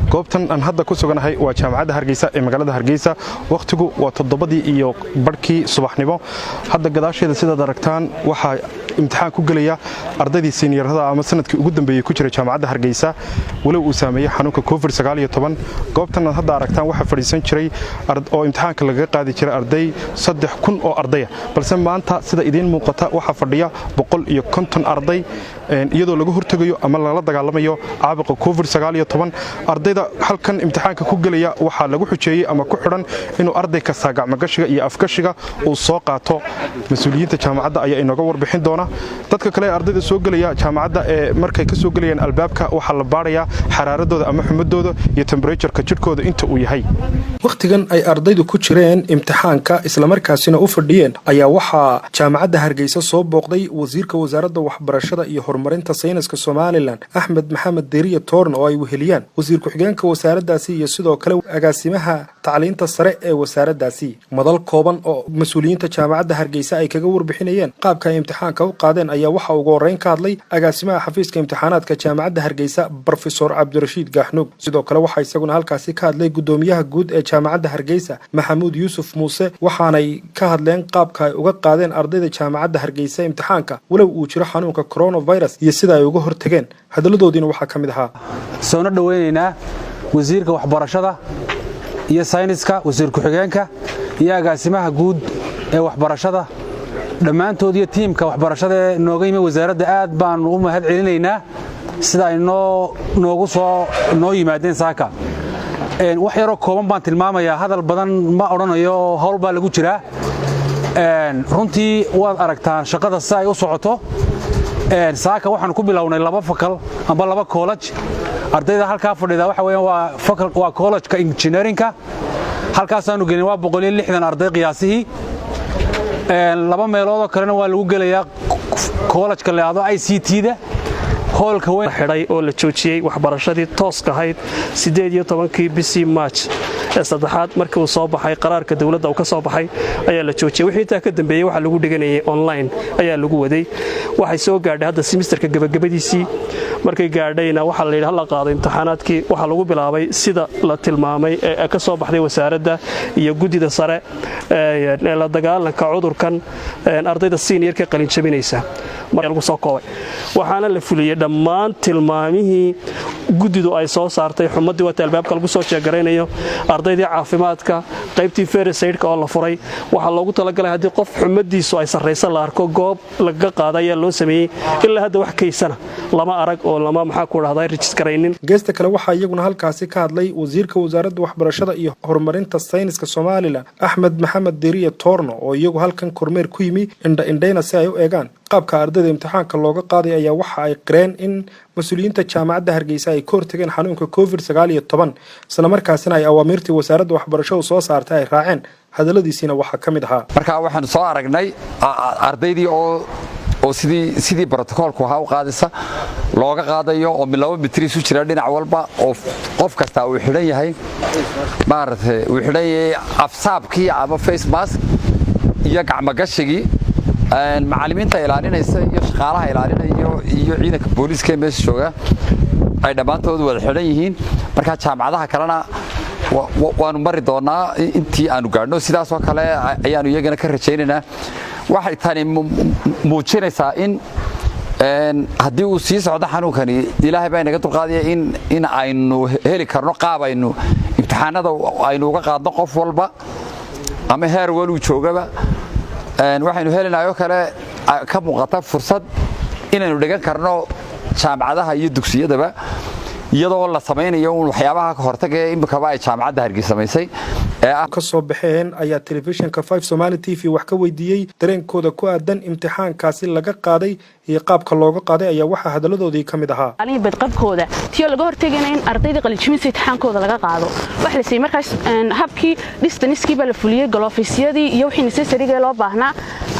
Goobtan aan hadda ku suganahay waa Jaamacadda Hargeysa ee magaalada Hargeysa. Wakhtigu waa 7:30 subaxnimo. Hadda gadaasheeda, sidaad aragtaan, waxaa imtixaan ku gelaya ardaydii seniorada ama sanadkii ugu dambeeyey ku jiray Jaamacadda Hargeysa, walow uu saameeyey xanuunka COVID. Goobtan aad hadda aragtaan waxaa fadhiisan jiray oo imtixaanka lagaga qaadi jiray arday 3000 oo ardaya, balse maanta, sida idiin muuqata, waxaa fadhiya 150 arday, iyadoo laga hortegayo ama lala dagaalamayo caabuqa COVID. Ardayda halkan imtixaanka ku gelaya waxaa lagu xujeeyey ama ku xidhan inuu arday kastaa gacmogashiga iyo afgashiga uu soo qaato. Mas-uuliyiinta jaamacadda ayaa inooga warbixin doona. Dadka kale ee ardayda soo gelaya jaamacadda ee markay ka soo gelayaan albaabka waxaa la baarayaa xaraaradooda ama xumadooda iyo temperatureka jidhkooda inta uu yahay. Wakhtigan ay ardaydu ku jireen imtixaanka, islamarkaasina u fadhiyeen, ayaa waxaa Jaamacadda Hargeysa soo booqday wasiirka Wasaaradda Waxbarashada iyo Horumarinta Sayniska Somaliland, Axmed Maxamed Deriya Toorn, oo ay weheliyaan wasiir ku-xigeenka wasaaraddaasi iyo sidoo kale agaasimaha tacliinta sare ee wasaaraddaasi. Madal kooban oo mas-uuliyiinta Jaamacadda Hargeysa ay kaga warbixinayeen qaabka ay imtixaanka u qaadeen ayaa waxaa ugu horreyn ka hadlay agaasimaha xafiiska imtixaanaadka Jaamacadda Hargeysa, Brofesor Cabdirashiid Gaaxnuug. Sidoo kale waxaa isaguna halkaasi ka hadlay guddoomiyaha guud ee Jaamacadda Hargeysa, Maxamuud Yuusuf Muuse, waxaanay ka hadleen qaabka ay uga qaadeen ardayda Jaamacadda Hargeysa imtixaanka, walow uu jiro xanuunka coronavirus, iyo sida ay uga hortageen. Hadaladoodiina waxaa ka mid ahaa: Soona dhoweynaynaa wasiirka waxbarashada iyo sayniska, wasiir ku-xigeenka iyo agaasimaha guud ee waxbarashada dhammaantood iyo tiimka waxbarashada ee nooga yimi wasaaradda. Aad baannu u mahad celinaynaa sida ay noogu soo noo yimaadeen saaka. Wax yaroo kooban baan tilmaamayaa, hadal badan ma odhanayo, hawl baa lagu jiraa. Runtii waad aragtaan shaqada si ay u socoto. Saaka waxaanu ku bilownay laba faculty amba laba college. Ardayda halkaa fadhida waxa weeyaan waa faculty, waa college-ka engineering-ka. Halkaasaanu gelin waa 160 arday qiyaasihii. Laba meeloodoo kalena waa lagu gelayaa, college-ka la yidhaahdo ICT-da, hoolka weyn. Xidhay oo la joojiyey waxbarashadii tooska ahayd 18-kii bishii March ee saddexaad, markii uu soo baxay qaraarka dowladda uu ka soo baxay ayaa la joojiyey. Wixii intaa ka dambeeyey waxaa lagu dhiganayay online ayaa lagu waday. Waxay soo gaadhay hadda semesterka gebagabadiisii. Markay gaadhayna waxaa la yidhi hala qaado imtixaanaadkii. Waxaa lagu bilaabay sida la tilmaamay ee ka soo baxday wasaaradda iyo guddida sare ee la dagaalanka cudurkan, ardayda seniorka qalinjabinaysa lagu soo koobay. Waxaana la fuliyey dhammaan tilmaamihii guddidu ay soo saartay. Xumadii waata albaabka lagu soo jeegaraynayo, ardaydii caafimaadka, qaybtii first aidka oo la furay. Waxaa loogu talagalay haddii qof xumadiisu ay sarraysa la arko, goob lagaga qaada ayaa loo sameeyey. Ilaa hadda wax kaysana lama arag oo lama, maxaa ku dhahdaa, registeraynin. Geesta kale waxaa iyaguna halkaasi ka hadlay wasiirka Wasaaradda Waxbarashada iyo Horumarinta Sayniska Somaliland, Axmed Maxamed Deriye Toorno, oo iyagu halkan kormeer ku yimi, indha indhayna si ay u eegaan qaabka ardayda imtixaanka looga qaaday, ayaa waxa ay qireen in mas-uuliyiinta Jaamacadda Hargeysa ay ka hortageen xanuunka COVID 19, islamarkaasina ay awaamiirtii wasaaradda waxbarashadu soo saartay ay raaceen. Hadalladiisiina waxaa ka mid ahaa: Marka waxaanu soo aragnay ardaydii oo sidii brotocoolku ahaa u qaadaysa, looga qaadayo oo 2 mitir isu jira dhinac walba, oo qof kastaa uu xidhan yahay, maaragtay, uu xidhan yahay afsaabkii ama face mask iyo gacmogashigii. Macallimiinta ilaalinaysa iyo shaqaalaha ilaalinayo iyo ciidanka booliiska ee meesha jooga ay dhammaantood wada xidhan yihiin. Marka jaamacadaha kalena waanu mari doonaa intii aanu gaadhno, sidaasoo kale ayaanu iyagana ka rajaynaynaa. Waxay tani muujinaysaa in haddii uu sii socdo xanuunkani, Ilaahay baa inaga dulqaadaya, in aynu heli karno qaab aynu imtixaanada aynu uga qaadno qof walba ama heer waluu joogaba. Waxaynu helinayoo kale ka muuqata fursad inaynu dhigan karno jaamacadaha iyo dugsiyadaba, iyadoo la samaynayo un waxyaabaha ka hortaga ee imikaba ay Jaamacadda Hargeysa samaysay. Ka soo baxeen ayaa telefishinka 5 Somali TV wax ka weydiiyey dareenkooda ku aadan imtixaankaasi laga qaaday iyo qaabka looga qaaday. Ayaa waxaa hadaladoodii ka mid ahaa: Badqabkooda tiyoo laga hortegayna in ardayda qalinjibinta imtixaankooda laga qaado, waxa la siiyey markaas habkii distancekii baa la fuliyey. Glovesyadii iyo wixii necessaryga loo baahnaa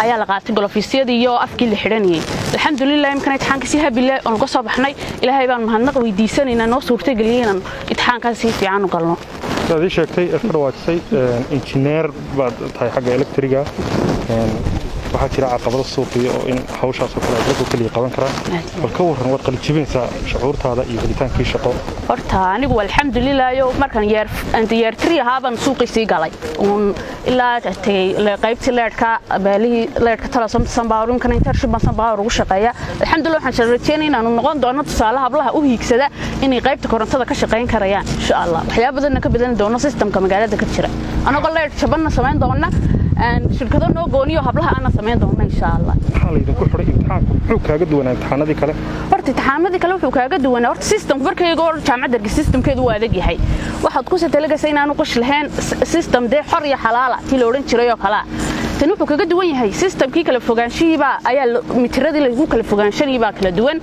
ayaa la qaatay, glovesyadii iyo afkii la xidhanayay. Alxamdulilah, imkana imtixaanka si habile oon uga soo baxnay. Ilaahay baan mahadnaq weydiisanaynaa noo suurtageliyey inaan imtixaankaas si fiican u galno. Sidaad ii sheegtay ee ka dhawaajisay, injineer baad tahay xagga electriga. Waxaa jira caqabado suuqiya oo in hawshaasoo kale ay raggu keliya qaban karaan. Bal ka warran, waad qalijibinaysaa, shucuurtaada iyo helitaankii shaqo? Horta anigu alxamdulilaayo, markaan year 3 ahaabaan suuqii sii galay uun, ilaa tegey qaybtii leedhka, beelihii leedhka Telesom, Sunpower. Imkana internship baan Sunpower ugu shaqeeya. Alxamdulillah, waxaan rajeynaya inaanu noqon doono tusaale hablaha u hiigsada inay qaybta korontada ka shaqayn karayaan, insha Allah. Waxyaaba badanna ka bedeli doono systemka magaalada ka jira, anagoo leedh jabanna samayn doona, shirkado noo gooniyo hablaha aana samayn doona, insha Allah. Maxaa laydinku xidhay? Imtixaanku muxuu kaaga duwanaa imtixaanadii kale? Horta imtixaamadii kale wuxuu kaaga duwanaa, horta systemku markayga hor jaamacadda Hargeysa systemkeedu waa adag yahay. Waxaad ku talagaysaa inaanu qish lahayn, system dee xor iyo xalaala tii la odhan jiray oo kalea. Tan wuxuu kaga duwan yahay systemkii kala fogaanshihiibaa ayaa mitiradii lagu kala fogaanshanihii baa kala duwan.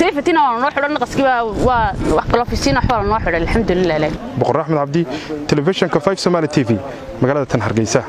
Safetyna waa noo xidhan, naqaskiibaa waa wax galofisiina, waxbaa lanoo xidhay, alxamdulilah. Boqor Axmed Cabdi, telefishinka 5 Somali TV, magaalada tan Hargeysa.